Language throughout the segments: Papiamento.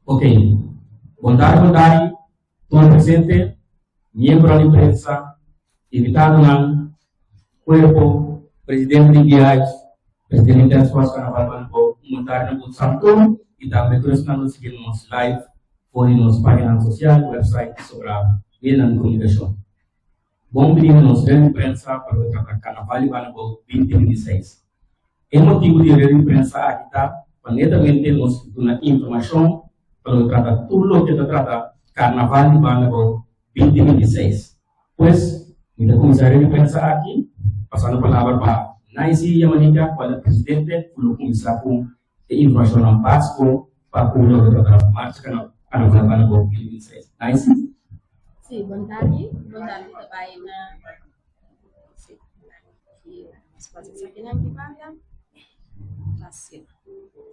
Ok. Bon tardi, bon tardi, tur presente, miembro di prensa, invitadonan, cuerpo, presidente di BIH, presidente di Task Force Carnaval Banda Abou, un bon tardi na boso tur y tambe tur esnan cu ta sigui nos live for di nos paginanan social, website y sobra medianan di comunicacion. Bon bini na nos red di prensa pa loke trata Carnaval di Banda Abou 2026. E motibu di e red di prensa aki ta pa netamente nos duna informashon pa loke trata tur loke ta trata Carnaval di Banda Abou 2026. Pues, mi ta kuminsá e red di prensa aki pasando palabra pa Naisy Yamanica kual ta presidente ku lo kuminsá ku e informashonnan básiko pa ku loke ta trata Marcha Carnaval Banda Abou 2026. Naisy? Sí, bon tardi. Bon tardi ta bai na sí, aquí nos pasa esaki nan ki banda. Así.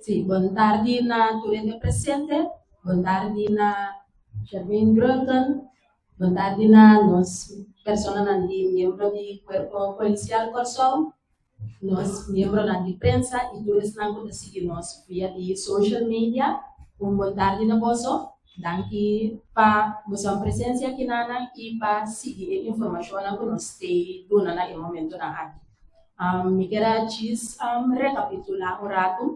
Sí, bon tardi na tur hende presente. Bon tardi na Sherwin Grunten. Bon tardi na nos personanan di miembro di Cuerpo Policial Kòrsou, nos miembronan di prensa i tur esnan ku ta sigui nos via di social media. Un bon tardi na boso. Danki pa boso presensia akinanan i pa sigui e informashonnan ku nos tei duna na e momentonan aki. Mi kier a djis rekapitulá un ratu.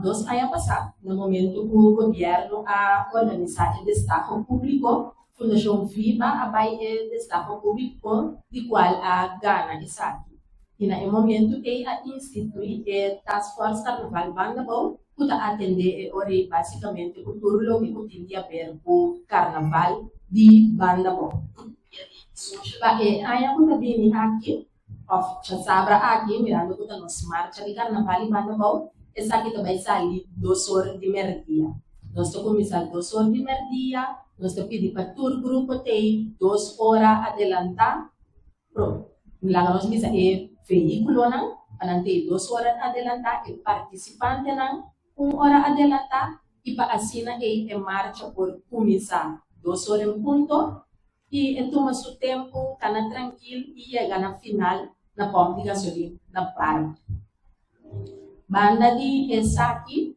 Dos aña pasá, na momento ku gobièrnu a organisá e destaho públiko, Fundashon Viva a bai e destaho públiko di kual a gana esaki. I na e momento ei a instituí e Task Force Carnaval Banda Bou ku ta atendé e ora ei básikamente ku tur loke ku tin di haber ku karnaval di Banda Bou. Pa e aña ku ta bini aki, òf djasabra aki, mirando ku ta nos marcha di karnaval di Banda Bou, esaki ta bai sali dos or di mèrdia. Nos ta kuminsá dos or di mèrdia, nos ta pidi pa tur grupo t'ei dos ora adelantá. Pro, laga nos bisa e vehíkulonan pa nan t'ei dos ora adelantá, e partisipantenan un ora adelantá i pa asina ei e marcha por kuminsá dos ora en punto i e tuma su tempu, kana trankil i yega na final na pòmp di gasolin na Park. Banda di esaki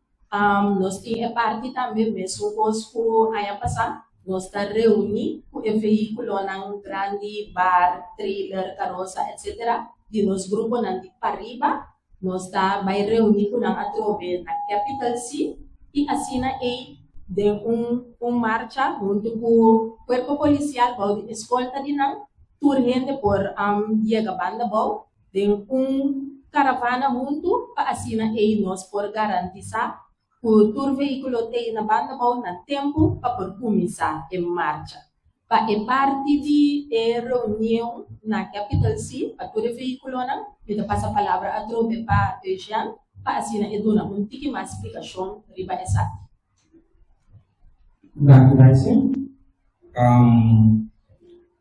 nos tin e parti tambe mesun kos ku aña pasá, nos ta reuní ku e vehíkulonan grandi, bar, trailer, karosa etcetera di nos gruponan di pariba, nos ta bai reuní ku nan atrobe na Capital C i asina ei den un un marcha huntu ku kuerpo polisial bou di eskolta di nan tur hende por yega banda bou. Den un karavana huntu pa asina ei nos por garantisá ku tur vehíkulo t'ei na banda bou na tempu pa por kuminsá e marcha. Pa e parti di e reunion na Capital C pa tur e vehíkulonan, mi ta pasa palabra atrobe pa Eugène pa asina e duna un tiki mas splikashon riba esaki. Danki Nancy.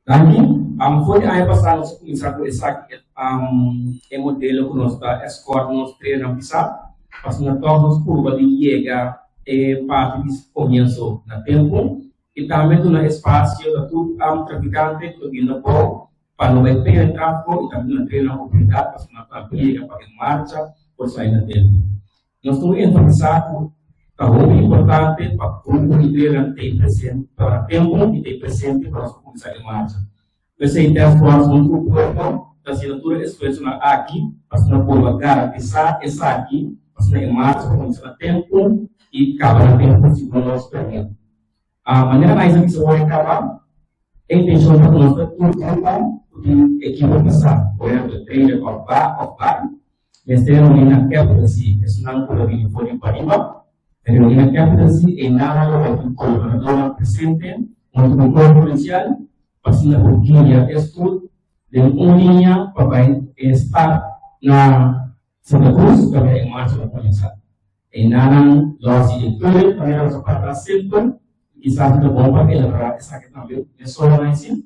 Danki. For di aña pasá nos a kuminsá ku esaki e modelo ku nos ta escort nos trenan pisá pasobra tòg nos purba di yega e parti di komienso na tempu i tambe duna espasio na tur trafikante ku ta bini na bou pa no bai pega e tráfiko i tambe duna trenan oportunidat pasobra nan tambe yega pa e marcha por sali na tempu. Nos tur enfatisá ku ta hopi importante pa grupo di trailer tei presente pa na tempu i tei presente pa nos por kuminsá e marcha. P'esei Task Force huntu ku Puerto ta hasiendo tur e esfuersonan aki pa asina purba garantisá esaki pa asina e marcha por kuminsá na tempu i kaba na tempu segun nos planeá. A manera Nais a bisa wòrdu kaba, e intenshon ta ku nos ta tur grupo ku tin ekipo pisá, por ehèmpel trailer òf ba òf bar, mester reuní na Capital C, esunnan ku ta bini for di pariba, ta reuní na Capital C, einan lo bai tin kolaboradornan presente huntu ku kuerpo polisial pa asina por guia e stoet den un liña pa bai e start na Santa Cruz kaminda e marcha ta kuminsá. Einanan lo hasi e keuring manera nos a papia semper y kisas ta bon pa elabora esaki tambe mesora na esi.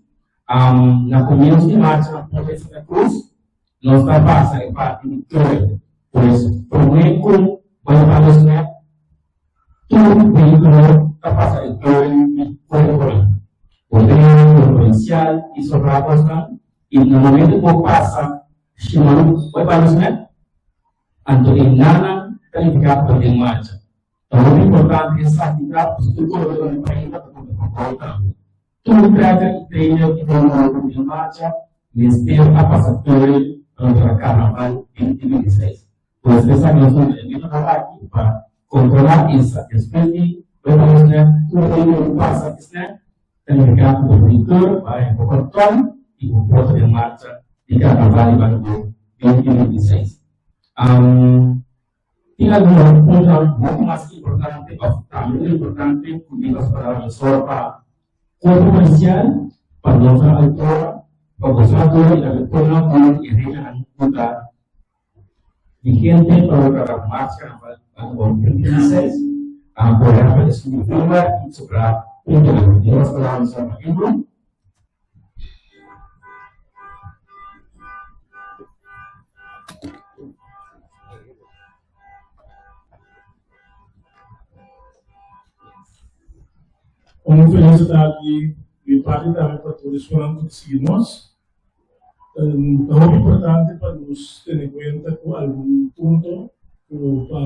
Na comienzo di marcha na Punta di Santa Cruz nos ta pasa e parti di keuring. Pues prome cu bai pa nos net tur vehiculo ta pasa e keuring di cuerponan. Bombero, cuerpo policial y sobra cosnan y na momento cu bo pasa Shimaru bai pa nos net. Anto e nanan ta nifiká pa den marcha. Ta hopi importante esaki ta pasobra tur koredó di país ta konta pa bou tambe. Tur trekker i trailer i vehíkulo ku tin marcha mester a pasa keuring pa loke ta Karnaval 2026. Pues esaki nos ta e método aki pa kontrolá esa. Despues di bai pa nos nèt tur vehíkulo ku pasa es nèt ta nifiká ku bo tin keur pa haña bo kòrtòn i bo por ta den marcha di Karnaval di Bandabou 2026. Tin algun puntonan hopi mas importante òf tambe un importante ku mi ta spera mi sòru pa Kuerpo Polisial, pa nos na altura, pa boso na altura i tambe pueblo na altura di e reglanan ku ta vigente pa loke ta marcha karnaval Bandabou 2026. Por ehèmpel esun di vuurwerk i sobrá puntonan. Mi ta spera mi sòru pa Andrew. Un felis tardi di parti tambe pa tur esnan ku ta sigui nos. Ta hopi importante pa nos tene kuenta ku algun punto ku pa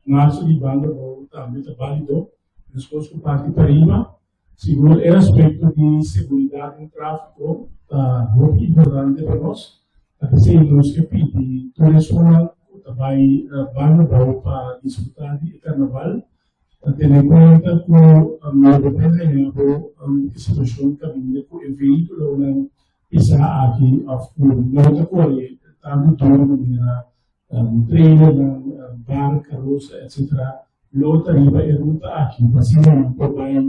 marcha di banda abou tambe ta bálido, meskos ku parti pariba. Sigur e aspekto di seguridat den tráfiko ta hopi importante pa nos. Ta p'esei nos ke pidi tur esunnan ku ta bai banda abou pa disfrutá di e karnaval pa tene kuenta ku no bo por haña bo e situashon kaminda ku e vehíkulonan pisá aki òf ku no ta kore tantu duru manera trailernan, bar, karosa etc. Lo ta riba e ruta aki pa asina nan por bai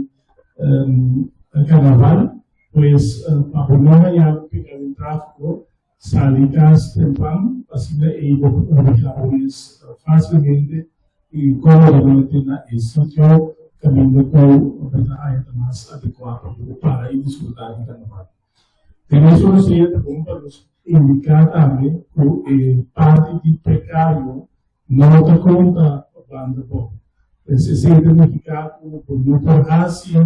karnaval. Pues pa bo no haña bo pika den tráfiko, sali kas tempan pa asina ei bo por ubika bo mes fásilmente i kómodamente na e sitio kaminda ku bo ta haña ta mas adekuá pa bo para i disfrutá di karnaval. Den mes orosea ta bon pa nos indiká tambe ku e parti di prekario no ta konta pa banda bon. Pues esei ta nifiká ku bo no por hasi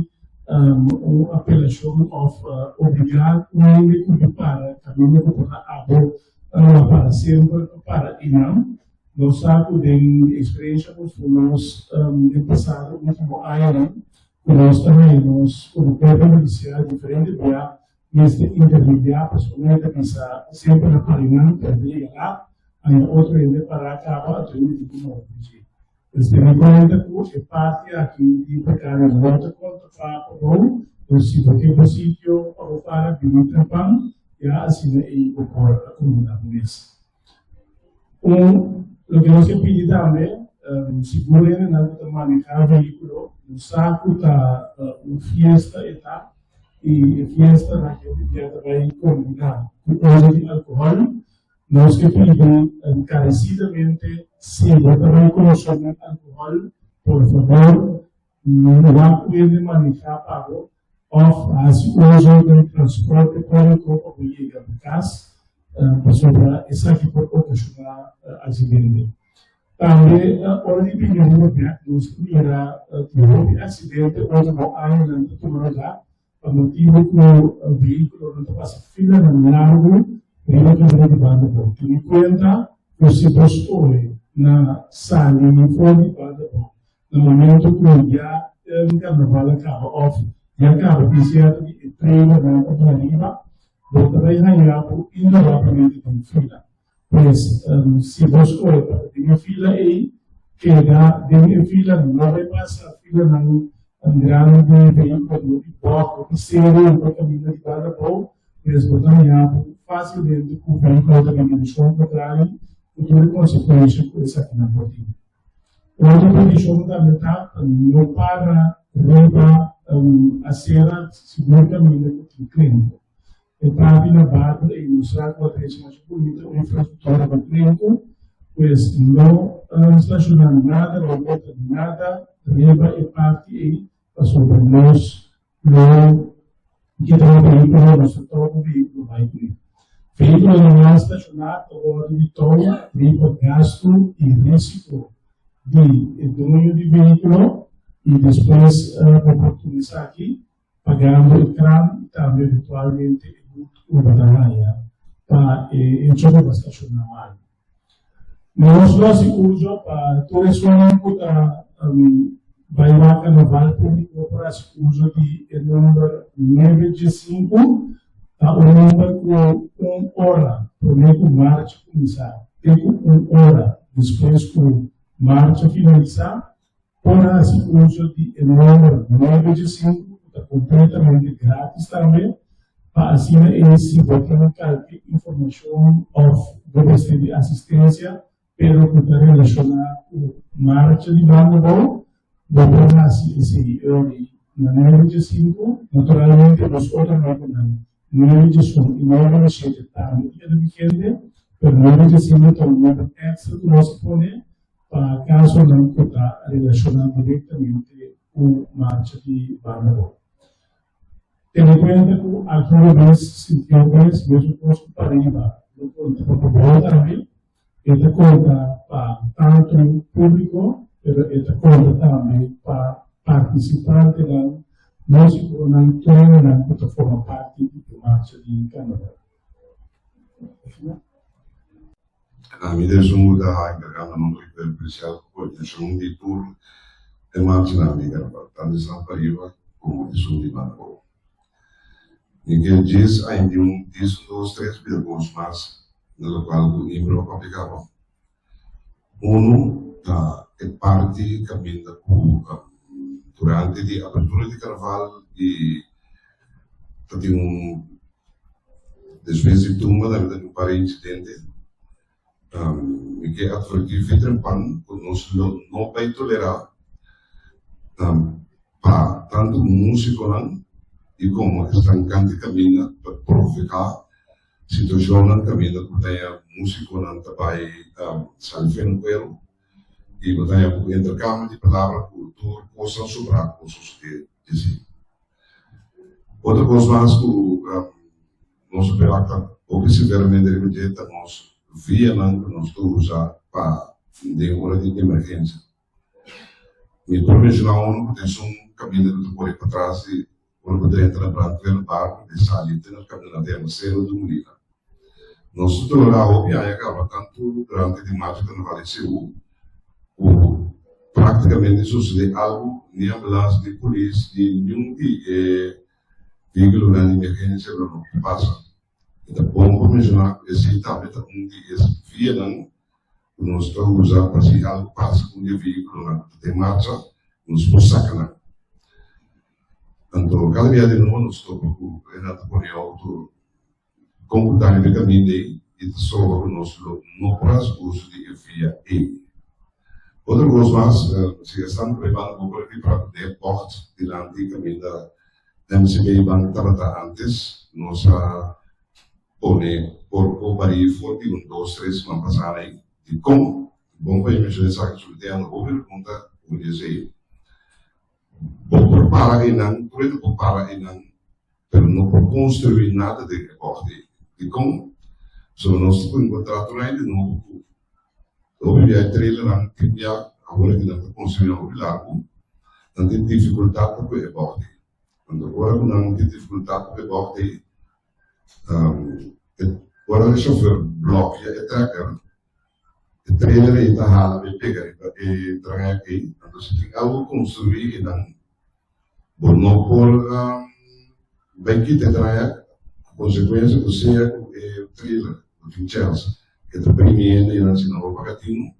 un apelashon òf obligá un hende ku ta para kaminda ku por ta abo para semper pa para einan. Nos sa ku den eksperensha ku nos den pasado último añanan ku nos ta haña nos komo pueblo polisial diferente bia mester intermediá pasobra un hende ta bisa semper na parinan pero ta yega lat haña otro hende pará kaba anto hende tin ku move dje. Pues tene kuenta ku e parti aki di prekario no ta konta pa abou, pues si bo ke bo sitio pa bo para bini trempan ya asina ei bo por akomodá bo mes. Un, loke nos ke pidi tambe, sigur hendenan ku ta manehá vehíkulo, nos sa ku ta un fiesta e ta, i e fiestanan ke hopi bia ta bai kombiná ku uso di alkohòl. Nos ke pidi enkaresidamente, si bo ta bai konsumí alkohòl, por fabor, No wak ku hende manehá pa bo òf hasi uso di transporte públiko pa bo yega bo kas, pasobra esaki por okashoná aksidente. Tambe ora di bini riba bèk nos ta mira tin hopi aksidente último añanan ta tuma lugá pa motibu ku vehíkulonan ta pasa filanan largu riba kaminda di banda bou. Tene kuenta ku si bo skohe na sali for di banda bou Na momento ku ya e karnaval a kaba òf ya kaba tin sierto di e trailernan ta bini ariba, bo ta bai haña bo indudablemente den fila. Pues si bo skohe pa ta den e fila ei, keda den e fila, no bai pasa filanan grandi di vehíkulo di bòk òf di seru riba kaminda di banda abou, pues bo ta haña bo fásilmente ku vehíkulo ta den direkshon kontrario ku tur e konsekuensha ku esakinan por tin. Otro kondishon tambe ta pa no para riba asera sigur kaminda ku tin krenku. E parti na Bato e ilustrá ku a trese masha bunita un infrastruktura pa krenku, pues no stashoná nada, no bota nada riba e parti ei pasobra nos lo kita un vehíkulo, nos ta tou un vehíkulo bai kuné. Vehíkulonan mal stashoná ta wòrdu di tou riba gastu i rísiko di e doño di vehíkulo i despues bo por tuma esaki pagando e kran i tambe eventualmente e but ku bo ta haña pa e hecho ku bo a stashoná mal. Nos lo hasi uso pa tur esunnan ku ta. bai wak karnaval públiko por hasi uso di e number nuebe diesinku, ta un number ku un ora promé ku marcha kuminsá te ku un ora despues ku marcha finalisá por hasi uso di e number 915 ku ta kompletamente grátis tambe pa asina ei si bo tin kalke informashon òf bo mester di asistensia pero ku ta relashoná ku marcha di Banda Bou, bo por hasi esei early na 915. Naturalmente nos otro numbernan 911 i 997 tambe ta keda vigente, pero 915 ta un number èkstra ku nos a pone pa kasonan ku ta relashoná direktamente ku marcha di Banda Bou. Tene kuenta ku algun bes sintió mes mesun kos ku pariba lo konta pa pabou tambe. E ta konta pa tantu públiko, pero e ta konta tambe pa partisipantenan, músikonan, trenernan ku ta forma parti di e marcha di karnaval. Ami ta esun ku ta enkargá na nomber di Kuerpo Polisial ku koordinashon di tur e marchanan di karnaval, tantu esnan pariba komo esun di banda abou. Mi ke djis ainda un dis, un dos, tres bira kos mas na lokual ku Imro a papia kaba. Unu ta e parti kaminda ku durante di apertura di karnaval i ta tin un despues di tumba tambe ta tin un par di insidente. Mi ke atvertí Vitrenpan ku nos lo no bai tolerá pa tantu músikonan i komo esnan kante kaminda ta provoká Situashonnan kaminda ku ta haña músikonan ta bai sali fen un kueru i bo ta haña ku interkambio di palabra ku tur kosnan sobrá ku sosodé disi. Otro kos mas ku nos a wak hopi severamente riba dje ta nos vianan ku nos ta usa pa den ora di emergensia. Mi por menshoná unu ku ta esun kaminda ku ta kore patras di Ora bo drenta na brandweer barco di sali te na caminda di Amasero di Molina. Nos ta dolorá hopi aña caba tantu durante di marcha carnaval di Ceú cu practicamente sucede algo ni ambulance ni polis ni niun di e vehiculonan di emergencia lo no por pasa. E ta bon pa menciona cu esey tambe ta un di e vianan cu nos ta usa pa si algo pasa cu un di e vehiculonan cu ta den marcha nos por saca nan. Anto kada bia di nobo nos topa ku e nan ta pone outo kon ku ta riba e kaminda ei i ta soba ku nos lo no por hasi uso di e via ei. Otro kos mas, si esnan ku bai banda bo por ripará ku den e bògt dilanti kaminda MCB Bank tabata antes, nos a pone porko barí for di un dos tres siman pasá ei. Dikon? Bon pa e menshoná esaki, pasobra tin anda hopi pregunta over di esei. Bo por para einan, tur hende por para einan, pero no por construi nada den e bògt ei. Dikon? Pasobra nos ta por enkontrá tur hende nobo ku hopi bia e trailernan tin bia awor aki nan ta construi nan hopi largu, nan tin difikultat pa ku e bògt ei. Anto ora ku nan tin difikultat pa ku e bògt ei, ora e shofer blòkia e trekker, E trailer ei ta hala mi pega riba e traject ei, anto si tin algo construi einan bo no por bai kita e traject, ku konsekuensia ku sea ku e trailer bo tin chèns e ta primi hende einan si no bo paga tinu.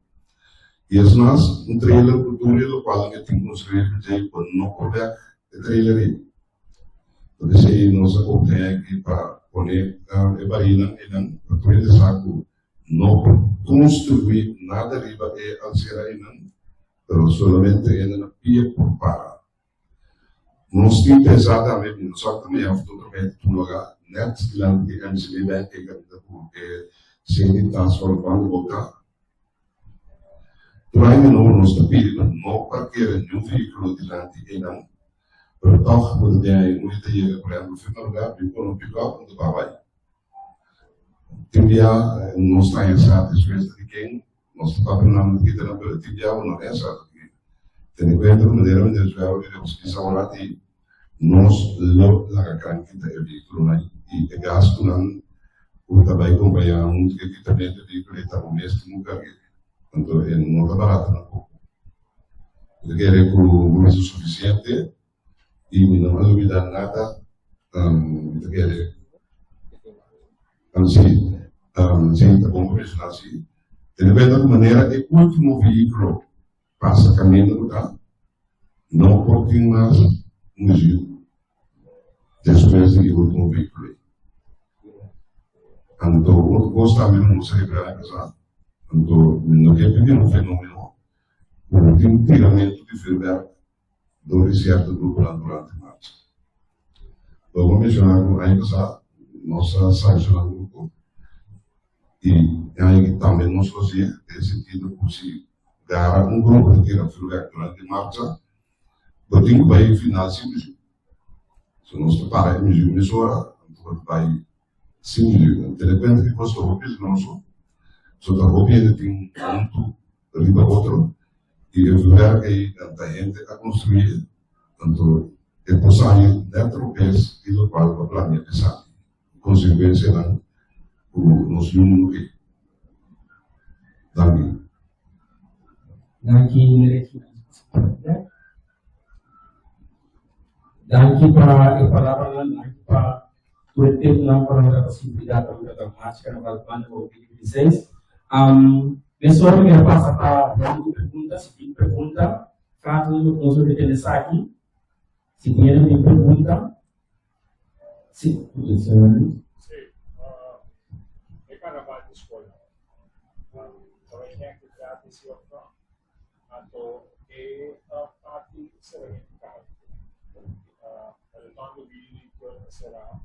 I es mas, un trailer ku tur e lokual ke tin construi riba dje bo no por bèk e trailer ei. Ta p'esei nos a obtene aki pa pone e barinan einan pa tur hende sa ku No por construi nada riba e alcera einan, pero solamente hende na pia por para. Nos tin pensa tambe, mi no sa ku ta mihó of ta otro meta tuma lugar net dilanti di MCB Bank e caminda cu e sede tas for Banco Boca. Tur aña nobo nos ta pidi pa no parkera niun vehiculo dilanti einan, pero tog bo ta den aña un ta yega por ehemplo firma lugar, bin pone un pick-up, un ta babay. Tin bia nos ta haña sa despues di ken nos ta papia nan di kita nan, pero tin bia bo no haña sa di ken. Tene kuenta ku manera mi desviá di nos bisa ora di nos lo laga kan kita e vehíkulonan i e gastunan ku ta bai kompañá huntu ku e kitamentu di vehíkulo ei ta bo mes tin ku karg'é. Anto e no ta barato tampoco. Mi ta kere ku mi bisa sufisiente i mi no a lubidá nada. Mi ta kere si, si ta bon pa menshoná si. Tene kuenta ku manera e último vehíkulo pasa kaminda ku ta, no por tin mas muzik despues di e último vehíkulo ei. Anto otro kos tambe mi gusta referá na kasa, anto mi no ke bini un fenómeno ku tin tiramentu di vuurwerk dor di sierto gruponan durante marcha. Lo bo menshoná ku aña pasá nos a sanshoná un grupo i e aña aki tambe nos lo hasié den sentido ku si gara un grupo ta tira vuurwerk durante marcha bo tin ku bai final sin muzik. So nos ta para e muzik mesora anto bo ta bai sin muzik. Tene kuenta ku e kos ta hopi peligroso, so ta hopi hende tin huntu riba otro i e vuurwerk ei ta hende a konstruí. Anto e por sali nèt robes di lokual pa plania esaki, konsekuensianan ku nos yu no ke. Danki. Danki Danki pa e palabranan, danki pa tur e tempunan ku nan ta sinti ta ta marcha Karnaval Banda 2026. Mesora mi a pasa pa ronda di pregunta, si tin pregunta. Kaso nos lo tene esaki, si tin hende tin pregunta, si, señor Luis. Si, e karnaval di skol ta bai hèk gratis si òf no? Anto e parti seramentu kar, Retorno di Wili será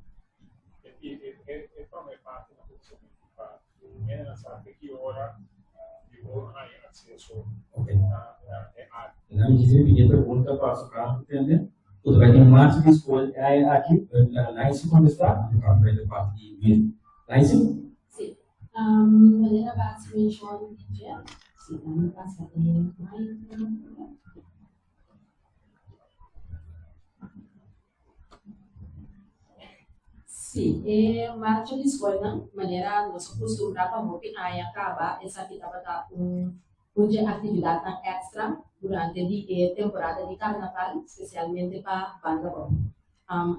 e promé parti na kuminsamentu pa Hende sa te ki ora di bo haña akseso na e área. Nan mi kise pidi e pregunta pa su gran entende ku ta bai tin marcha di skol e aña aki, pero mi laga Nancy kontestá, mi ta papia di parti di Willy. Nancy? Sí. Manera Bas menshon di dje, sí, nan pasa e mic. Sí, e marcha di skolnan, manera nos a kustumbrá pa hopi aña kaba, esaki tabata un un dje aktividatnan èkstra durante di e temporada di karnaval, spesialmente pa Banda Bou.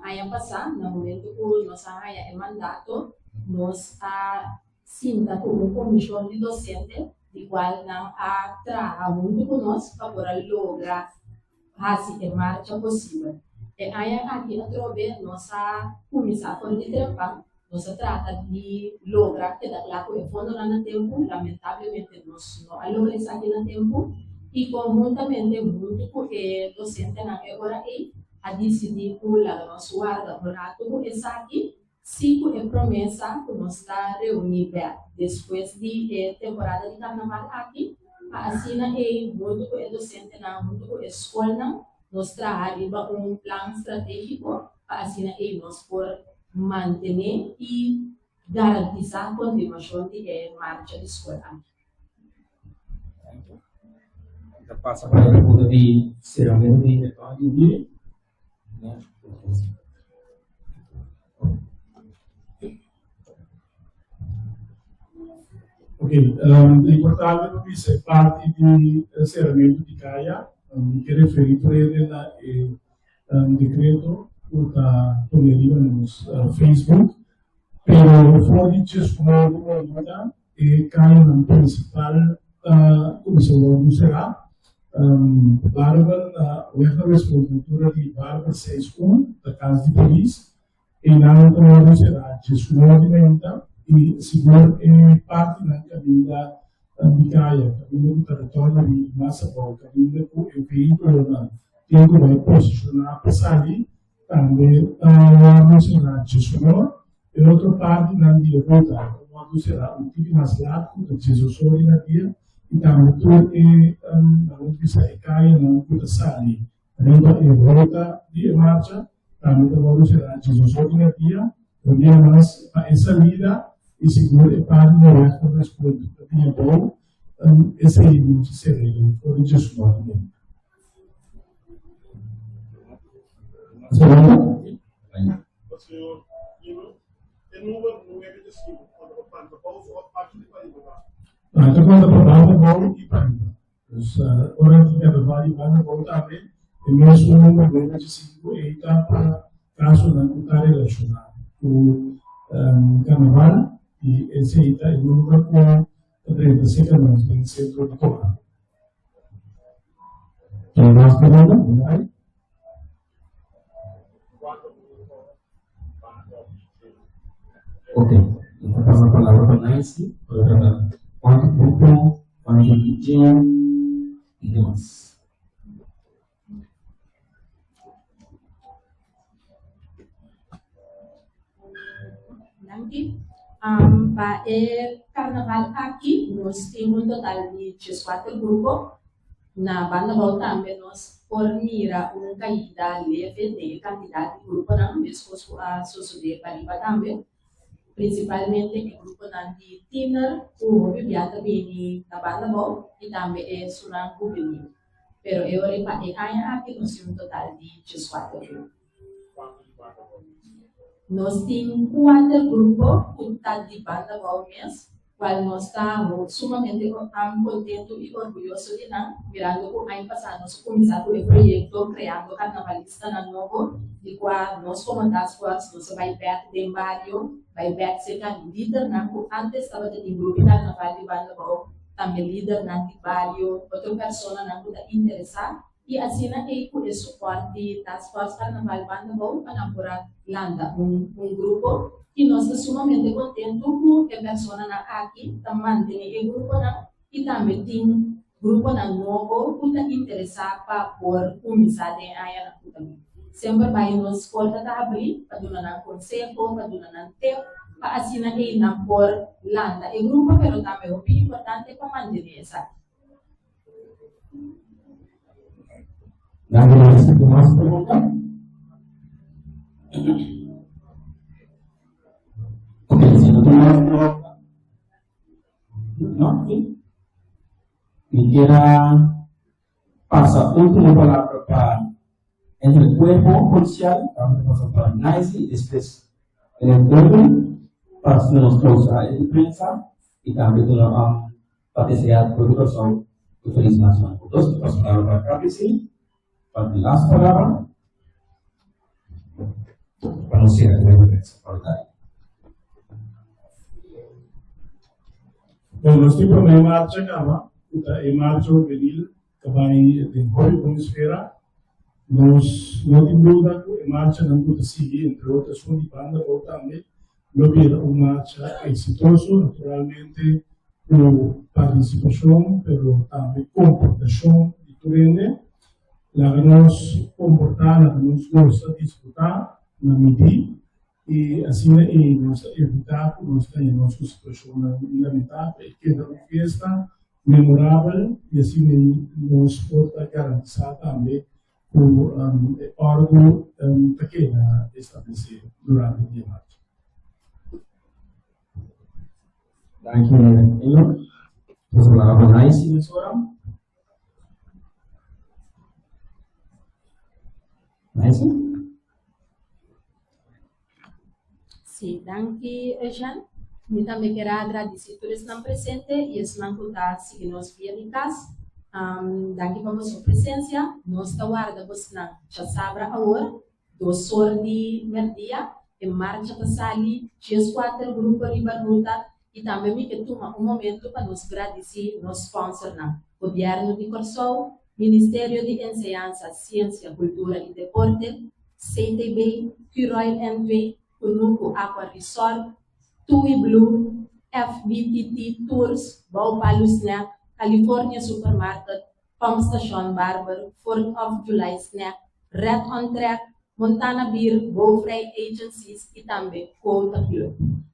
Aña pasá, na momentu ku nos a haña e mandato, nos a sinta ku un komishon di dosente, di kual nan a traha huntu ku nos pa por a logra hasi e marcha posibel. E aña aki atrobe nos a kuminsá for di trempan, nos a trata di logra keda kla ku e fondonan na tempu, lamentablemente nos no a logra esaki na tempu i konhuntamente huntu ku e dosentenan e ora ei a disidí ku laga nos warda un ratu ku esaki. Sí, ku e promesa ku nos ta reuní bèk despues di e temporada di karnaval aki, pa asina ei huntu ku e dosentenan, huntu ku e skolnan, nos traha riba un plan stratégiko pa asina ei nos por mantené i garantisá kontinuashon di e marcha di skol aki. Ta pasa pa e punto di seramentu di e tòg di Willy. Ok, importante pa bisa e parti di seramentu di kaya, mi ke referí prede na e dekreto ku ta pone riba nos Facebook, pero for di djesnuebe mainta e kayanan prinsipal ta kuminsá wòrdu será. Barber na Weg na Westpoort, altura di Barber 61, ta kas di polis. Einan ta wòrdu será djesnuebe di mainta i sigur e partinan kaminda di kaya, kaminda ku ta retorno di mas abou, kaminda ku e vehíkulonan tin ku bai posishoná pa sali, tambe ta wòrdu será djesnuebe. E otro partinan di e ruta ta wòrdu será un tiki mas lat ku ta djesoso riba dia i tambe tur e, laga nos bisa, e kayanan ku ta sali Riba e ruta di e marcha tambe ta wòrdu será djesoso di dia, un dia mas pa e salida i sigur e parti di wèg ta responde ta bini abou, esei nos a sera e for di djesnòbe di dia. Ta konta pa banda abou i pa riba. Dus ora di karnaval. karnaval di Banda Abou tambe, e mesun number 985 ei ta pa kasonan ku ta relashoná ku karnaval i esei ta e number ku ta drenta serka nos den sentro di komando. Tin mas pregunta? No hay? Ok, mi ta pasa palabra pa Nancy pa trata cuanto grupo, cuanto DJ y demas. Danki. Um, pa e carnaval aki nos tin un total di 14 grupo. Na Banda Bou tambe nos por mira un kaida leve den e kantidat di gruponan, meskos ku a sosodé pariba tambe. Prinsipalmente e gruponan di tiner ku hopi bia ta bini na Banda Bou i tambe e esunnan hubenil. Pero e ora pa e aña aki nos tin un total di dieskuater grupo. Nos tin kuater grupo ku ta di Banda Bou mes, kual nos ta sumamente kontentu i orguyoso di nan, mirando ku aña pasá nos a kuminsá ku e proyekto Kreando Karnavalistanan Nobo, di kua nos komo Task Force nos a bai bèk den bario, bai bèk serka lidernan ku ántes tabata tin grupo di karnaval di Banda Bou, tambe lidernan di bario, otro personanan ku ta interesá. I asina ei ku e supòrt di Task Force Carnaval Banda Bou pa nan por a lanta un un grupo i nos ta sumamente kontentu ku e personanan aki ta mantené e gruponan i tambe tin gruponan nobo ku ta interesá pa por kuminsá den e añanan ku ta bin. Semper bai nos porta ta habrí pa duna nan konseho, pa duna nan tep pa asina ei nan por lanta e grupo pero tambe hopi importante pa mantené esaki. Danki Nancy. Tin mas pregunta? Ok, si no tin mas pregunta. No? Sí? Mi kier a pasa último palabra pa entre el cuerpo policial, vamos a pasar pa Nancy y despues en el cuerpo pa nos clausura e prensa y tambe duna um, Pa deseá tur di Kòrsou un felis Nacional. Ku dos mi pasa palabra pa KPC, pa di las palabra, pa nos sera ku e prensa. Solidario. Bon, nos tin promé marcha kaba, ku ta e marcha hubenil ta bai den hopi bon esfera. Nos no tin duda ku e marchanan ku ta sigui, entre otro esun di Banda Bou tambe, Lo bira un marcha eksitoso, naturalmente ku partisipashon pero tambe komportashon di tur hende. Laga nos komportá, laga nos gosa, disfrutá na midí i asina ei nos ta evitá ku nos ta haña nos ku situashonnan lamentabel. E keda un fiesta memorabel i asina ei nos por ta garantisá tambe ku e òrdu ta keda establesé durante di e marcha. Danki Enoch. Nos a laga Nancy mesora. Nancy? Sí, danki Jean. Mi tambe kier a agradisí tur esnan presente i esnan ku ta sigui nos via di kas. Danki pa boso presensia. Nos ta warda bosnan djasabra awor, dos or di merdia. E marcha ta sali 14 grupo riba ruta i tambe mi ke tuma un momento pa nos gradisí nos sponsornan, Gobièrnu di Kòrsou, Ministerio di Enseñansa, Siensia, Kultura i Deporte, CTB, Curoil NV, Kunuku Aqua Resort, Tui Blue, FBTT Tours, Bou Palu Snack, California Supermarket, Pump Station Barber, Fourth of July Snack, Red on Track, Montana Beer, Bouwvrij Agencies i tambe Quota Club.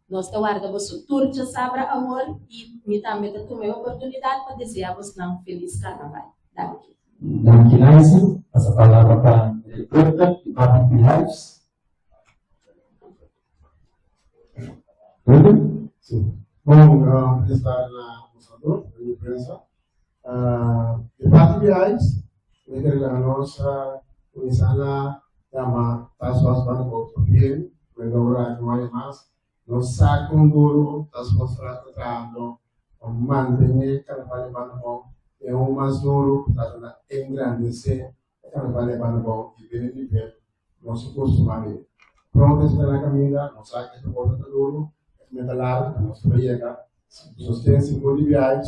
Nos ta warda boso tur djasabra awor i mi tambe ta tuma e oportunidat pa desea bosnan felis Carnaval. Danki. Danki Nancy. Pasa palabra pa meneer Burger di parti di Beehives. Burger? Sí. Bom, estar na mostrador di prensa. Di parti di Beehives, mi quer la nos kuminsá na yama Task Force Banda Bou pabien, mi logra aki un aña mas. Nos sa kon duro Task Force ta trahando pa mantené Carnaval di Banda Bou. E un mas duru ku trata na engrandesé e karnaval di Banda Bou i bini nivel nos a kustumá mira. Pronto esei ta na kaminda, nos sa ku e trabou ta ta duru, e kaminda ta largu, pero nos ta bai yega. Ku sosten sigur di biahes,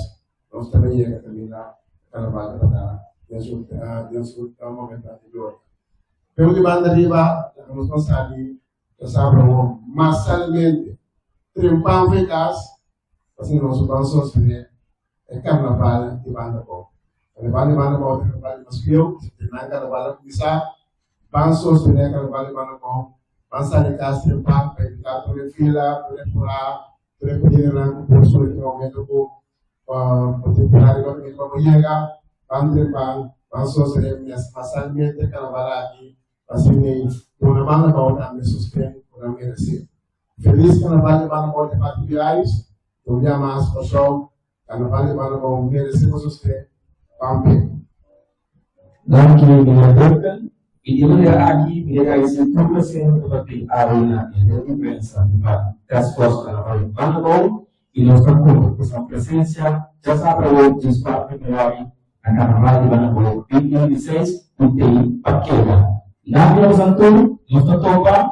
nos ta bai yega kaminda e karnaval tabata den su den su momentonan di gloria. Pero di banda riba, laga nos no sa di ta sabra awor masalmente trempan for e kas pasobra nos ban sostené e karnaval di Banda Bou. Karnaval di Banda Bou ta karnaval di mas bieu, si nan karnaval a kuminsá, ban sostené e karnaval di Banda Bou, ban sali kas trempan pa evitá tur e fila, tur e purá, tur e peligronan ku por surgi na momento ku bo tin purá riba kaminda pa bo yega, ban trempan, ban sostené masalmente e karnaval aki Asina ei, duna Banda Bou tambe sosten ku nan meresé. Felis Karnaval di Banda Bou di parti di Aris, un bia mas Kòrsou, Karnaval di Banda Bou meresé bo sosten, ban p'e. Danki meneer Burton. I di e manera aki mi ta gradisé tur presente ku ta bin awe na e reunion di prensa di parti Task Force Karnaval di Banda Bou i nos ta konta ku boso presensia djasabra awor 14 februari Na Carnaval di Banda Bou 2026 ku tei pa keda. Nan di nos anto, nos ta topa.